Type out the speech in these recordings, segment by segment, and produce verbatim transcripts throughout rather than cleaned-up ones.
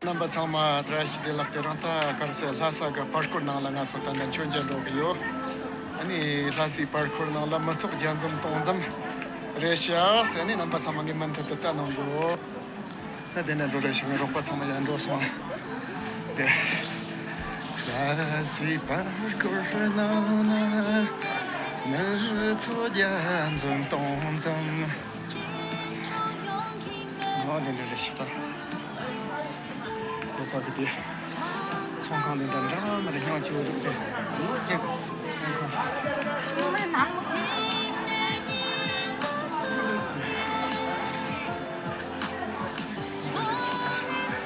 རྣམ་པ་ཚང་མ་བཀྲ་ཤིས་བདེ་ལེགས། དེ་རིང་ད་ག་རེ་ཟེར། ལྷ་ས་གི་པར་སྐོར་ནང་ལ་ང་ཚོ་ད་ལྟ་མཆོད་མཇལ་འགྲོ་གི་ཡོད། ཨ་ནི་ལྷ་སའི་པར་སྐོར་ནང་ལ་མི་ཚོགས་བརྒྱ་འཛོམས་སྟོང་འཛོམས་རེད་ཤག་ཟེར་ནས་རྣམ་པ་ཚང་མ་ངའི་མུ་མཐུད་དུ་བལྟ་གནང་དགོས། ད་དེ་ནས་འགྲོ་རེ་ཞིག་ངའི་རོགས་པ་ཚང་མ་ཡར་འགྲོ་སོང་། དེ་ལྷ་སའི་པར་སྐོར་ནང་ན་མི་ཚོགས་བརྒྱ་འཛོམས་སྟོང་འཛོམས། ཨོ་དེ་འདྲ་རེད་ཤག་ད། ཁོ་པ་གི་དེ་ཚོང་ཁང་དེ་འདྲ་འདྲ་མི་འདྲ་ཡང་ཆེ་བོ་འདུག་སྟེ། ཚོང་ཁང་།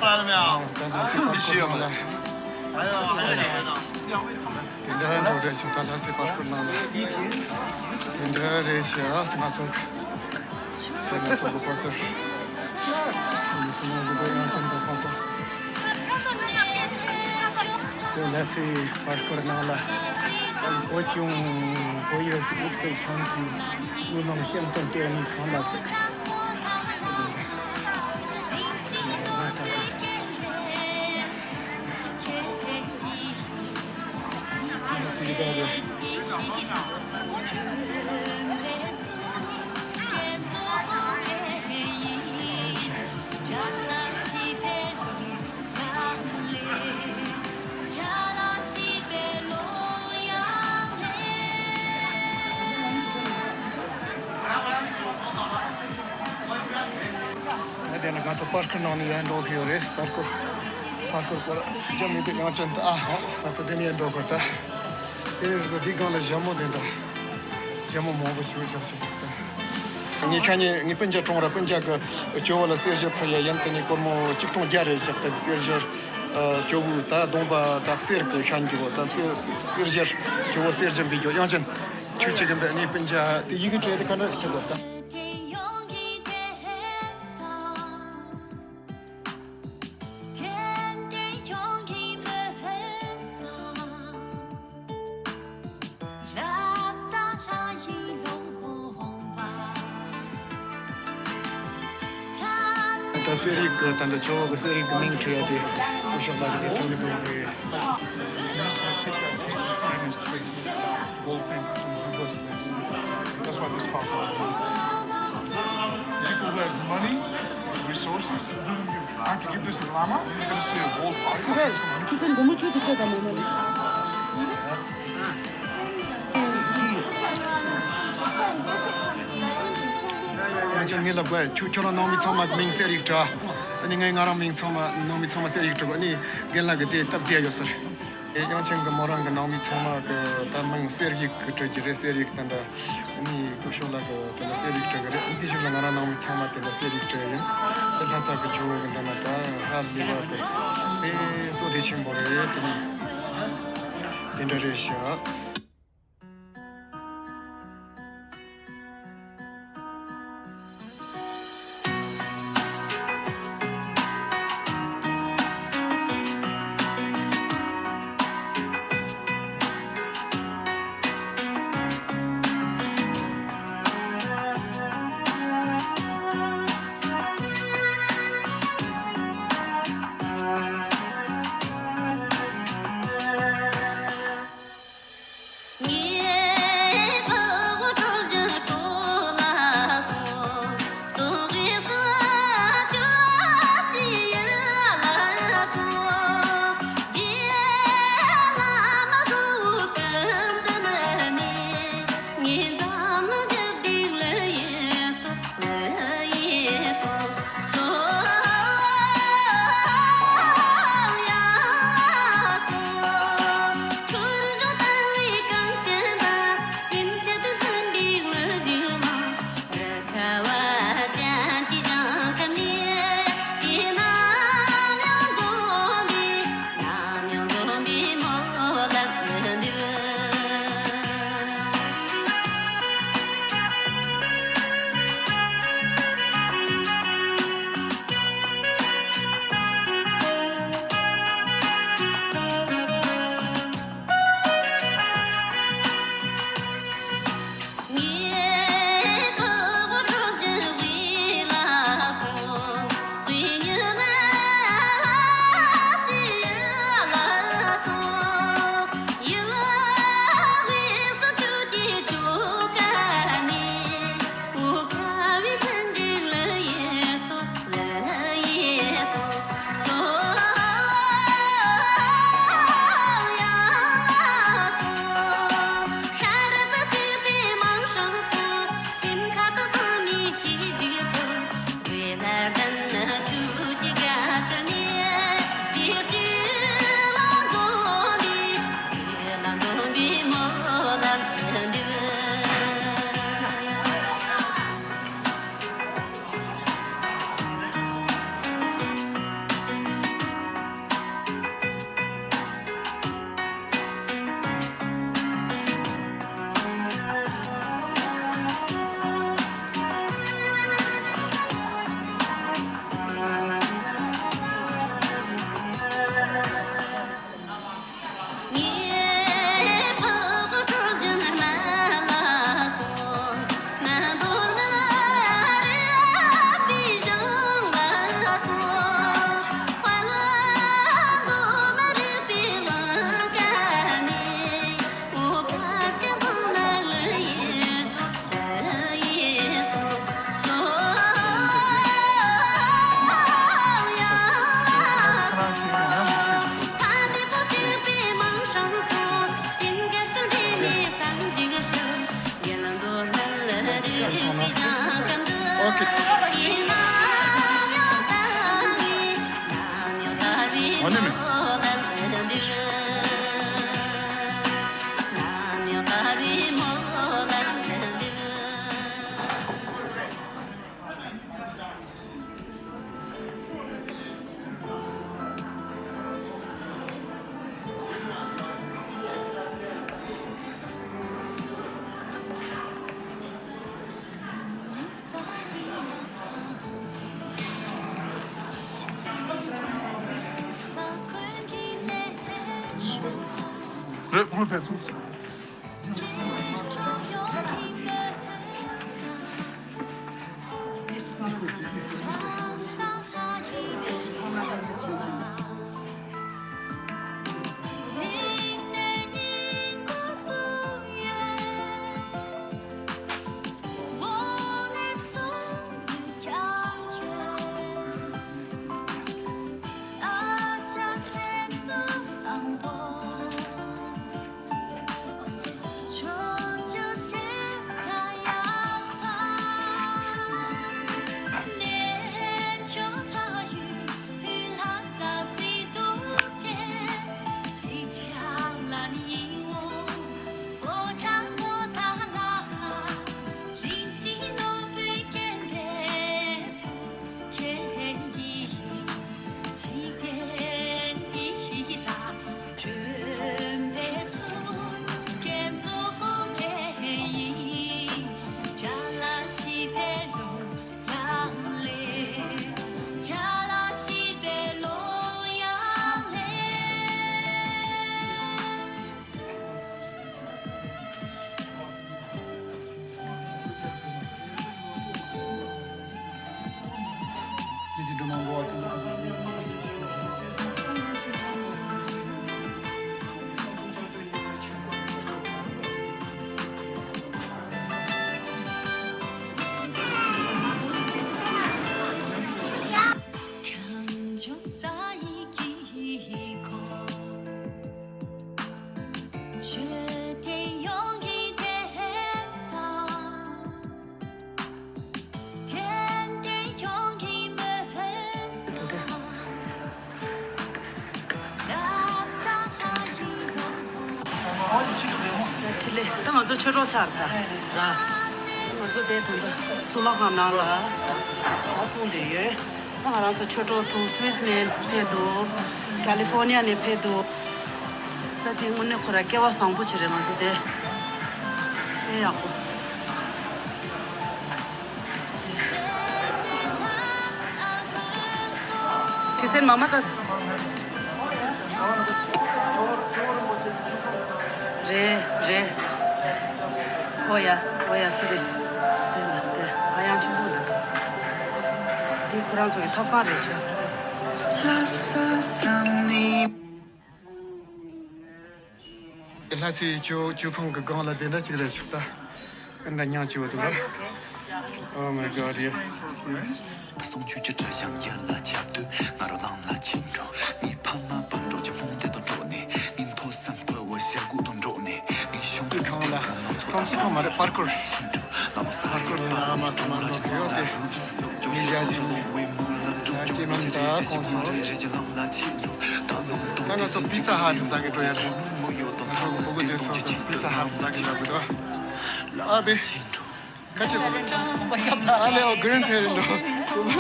ཨ། ད་ང་ཚོ་པར་སྐོར་ནང་ལ། དེ་འདྲ་འགྲོ་རེད་ཤག་ད་ལྷ་སའི་པར་སྐོར་ནང་ལ། དེ་འདྲ་རེད་ཤག་ང་ཚོ། དེ་ནས་སོགས་པ་སོགས། དེ་ནས་སོགས་པ་དེ་ཡང་ཙམ་དུ་ཕོངས་སོང་། དེ་ལྷ་སའི་པར་སྐོར་ནང་ལ། བོད་གཞུང་བོད་ཡུལ་དམིགས་བསལ་ཐོན་རྫས་དངུལ་སྣང་བཤམས་སྟོན་ལྟེ་གནས་ཁང་ལ། ཨ་དེ་ནས་ང་ཚོ་པར་སྐོར་ནང་ནས་ཡར་འགྲོ་གི་ཡོད་རེད། པར་སྐོར། པར་སྐོར་སྐོར་རྒྱབ་མི་འདུག་ཡང་ཅན་ད། ཨ་ཧོ། ང་ཚོ་དེ་ནས་ཡར་འགྲོ་དགོས་ད། དེ་ནས་ང་ཚོ་འདི་སྒང་ལ་ཞྭ་མོ་དེ་འདྲ། ཞྭ་མོ་མང་པོ་ཞིག་བཞག་བཞག་ཅིག་ད། ངས་ཁ་ཉིན་ངའི་སྤུན་ཀྱག་གྲོང་ར་སྤུན་ཀྱག་གི་ཇོ་བོ་ལ་གསེར་བཞི་ཕུལ་ཡ་ཡིན། དེ་ནས་སྒོར་མོ་ཆིག་སྟོང་བརྒྱ་རེ་བཞག་སྟེ། གསེར་བཞི། ཨ། ཇོ་བོ་ད་གདོང་པ་ད་གསེར་གྱི་ཤན་གྱི་བོ་ད་གསེར་གསེར་བཞི། ཇོ་བོ་གསེར་བཞི་འབུལ་རྒྱུ། ཡང་ཅན་ཁྱོད་ཅིག་གི་འདི་ངའི་སྤུན་ཀྱག་དེ་ཡི་གེ་བྲིས་ཏེ་ག་འདྲ་ཞིག་བྲིས་དགོས་ད། ད་གསེར་ཡིག་གི་ད་འདི་ཇོ་བོ་གི་གསེར་ཡིག་གི་མིང་བྲིས་ཡ་དེ་སྐུ་ཞབས་ལགས་ཀྱིས་དེ་བྲིས་མི་འདུག་གི། That's why this costs a lot of money. People who have money, resources, I have to give this to the Lama, you're gonna see a whole party. Right. It's in Gomuchu to take a moment. ཡང་ཅན་ངས་ལབ་དགོས། ཁྱོད་ཁྱོད་རང་ནང་མི་ཚང་མ་མིང་གསེར་ཡིག་བྲིས། ཨ་ནི་ངས་ང་རང་མིང་ཚང་མ་ནང་མི་ཚང་མ་གསེར་ཡིག་བྲིས་དགོས། ཨ་ནི་རྒན་ལགས་ཀྱིས་དེ་སྟབས་བདེ་ཡོད་ཟེར། ཨེ་ཡང་ཅན་གྱི་མོ་རང་གི་ནང་མི་ཚང་མ་གི་ད་མིང་གསེར་ཡིག་གི་བྲིས་ཀྱི་རེད། གསེར་ཡིག་དེ་འདྲ། ཨ་ནི་སྐུ་ཞབས་ལགས་ཀྱིས་དེ་འདྲ་གསེར་ཡིག་བྲིས་ཀྱི་རེད། ཨ་ནི་དེ་བཞིན་ལ་ང་རང་ནང་མི་ཚང་མ་དེ་འདྲ་གསེར་ཡིག་བྲིས་ཡིན། དེ་ལྷ་ས་གི་ཇོ་བོ་གི་འདི་ན་ད་ཧ་ལས་པ་གི་དེ་བསོད་བདེ་ཆེན་པོ་རེད། དེ་ནི་དེ་འདྲ་རེད་ཤག་རེད། ཁོང་ཕེབས་སོང་། འཕྲིན་ལས། ད་ང་ཚོ་ཆོས་གྲོགས་ཆགས་རེད་ད། ང་ཚོ་དེ་ད་ལྟ་གཙུག་ལག་ཁང་ནང་ལ་ཇ་འཐུང་བསྡད་ཡོད། ད་ང་རང་ཚོ་ཆོས་གྲོགས་ཐུག་སུད་སི་ནས་ཕེབས་འདུག་ཀ་ལི་ཧྥོར་ནི་ཡ་ནས་ཕེབས་འདུག་ད་དེ་དངོས་གནས་ཁོ་ར་སྐལ་བ་བཟང་པོ་ཅིག་རེད། ང་ཚོ་དེ་དཔེ་ཡག་པོ། ཁྲི་བཙན་མ་མ་ད། རེད་རེད། ཨོ་ཡ་ཨོ་ཡ་ཚེ་རིང་། དེ་ལ་དེ་ཨ་ཡང་ཆེན་པོ་འདྲ་འདུག་འདི་ཁོ་རང་ཚོ་གི་ཐབ་ཚང་རེད་ཤག་ལྷ་སའི་ཇོ་ཇོ་ཕུང་གི་སྒང་ལ་དེ་འདྲ་ཅིག་རེད་ཤག་ད། ཨེ་འདྲ་མྱང་ཆེ་བོ་འདུག་ར། Oh my God, yeah. ཁང་ལ་ཁང་སི་ཁང་མ་རེད། པར་ཀོར། པར་ཀོར་ལ་ཡང་མ་སོང་མ་འགྲོ་གི་ཡོད་དེ། མི་ཞག་ཅིག་ཡ་སྐྱེས་མམ་ད་ཁོང་སོང་། ད་ང་ཚོ་པི་ཙ་ཧ་ཊི་ཟ་གི་འགྲོ་ཡ་རེད། ང་ཚོ་གི་བུ་གུ་དེ་ཚོ་པི་ཙ་ཧ་ཊི་ཟ་གི་འགྲོ། ཨ་བེ། ཁ་ཆེ་སོང་། ཨ་ལེ་ཨོ། གྷི་རེན་པེ་རེན་ཊི་འགྲོ།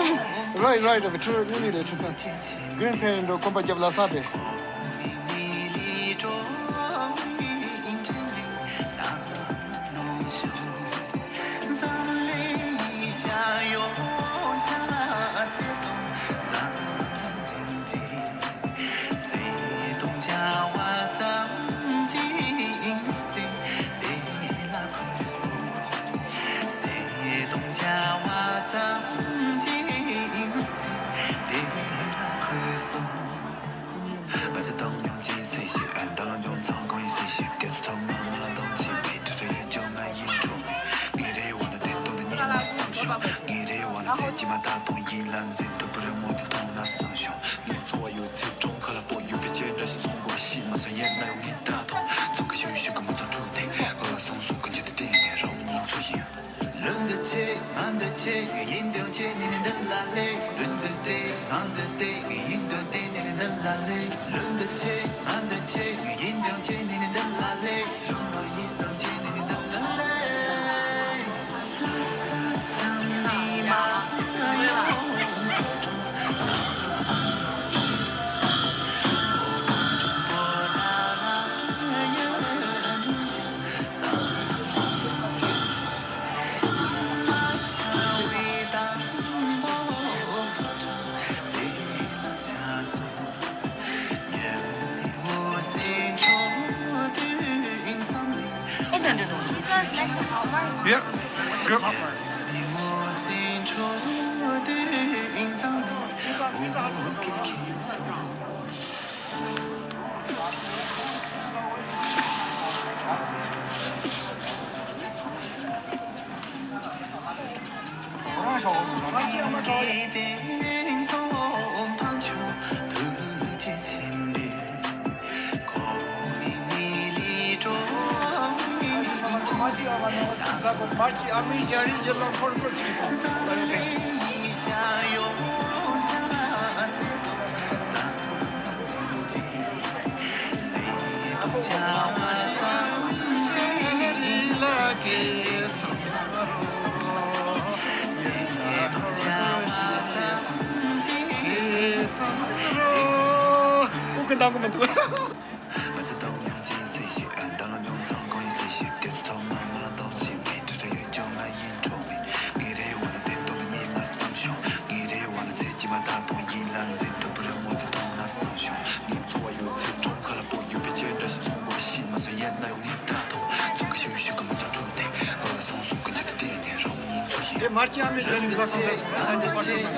རའིཊ་རའིཊ། ཨ་བེ་ཁྲི་ནི་ནི་རེད། ཁྲི་ཚང་གྷི་རེན་པེ་རེན་ཊི་འགྲོ། གོམ་པ་རྒྱབ་ལ་ས་བེ། It's under the, it's a slice of Hallmark. Yeah. Yep. དེ་མར་ཁྱི་ཨ་མའི་ཞལ་ནས་ཟ་ཁང་ལ་སོང་། ཨ་ནི་པར་ཏི་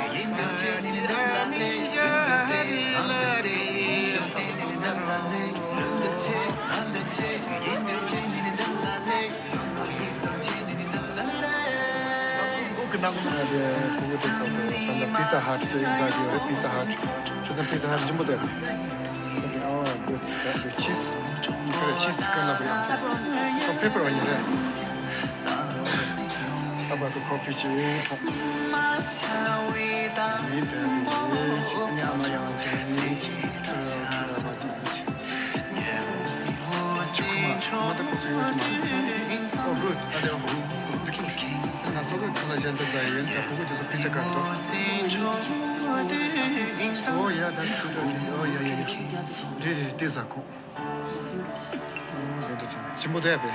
ཟ་ཁང་། ཨ་དེ་ཕྲུ་གུ་དེ་ཚོ་ད་ལྟ་Pizza Hut ཟེར་ཟ་གི་ཡོད་རེད། Pizza Hut། ཁྱེད་ཚོ་Pizza Hut ཞིམ་པོ་དེ་རེད། ཨོ་good stuff. The cheese. ཁོ་cheese ཁ་ལ་བ་ཡ། ཁོ་pepperoni རེད། ཨ་བ་ཁོ་coffee ཅིག་ཡིན་དེ་ཅིག་ཨ་མ་ཡང་ཅིག་ཡིན་ཅིག་ཁ་ཁ་ལ་བ་ཅིག Oh, good. ང་ཚོ་གི་ཁ་ལག་གཞན་དག་ཟ་ཡི་ཡིན། ད་ཕྲུ་གུ་དེ་ཚོ་pizza ག་འདུག Oh, yeah, that's good idea. Oh, yeah, yeah, yeah. རེད་རེད། དེ་ཟ་ཁོ། འོ་དེ་འདྲ་བྱས་ཞིམ་པོ་དེ་བས།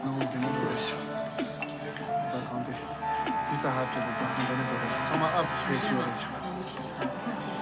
ཨོ་དེ་ནི་འགྲོ་རེད་ཤག་ཟ་ཁང་དེ། Pizza Hut དེ་ཟ་ཁང་དེ་ནི་འགྲོ་རེད་ཤག་ཚང་མ་ཨབ་སྐད་ཆ་ཡོད་རེད་ཤག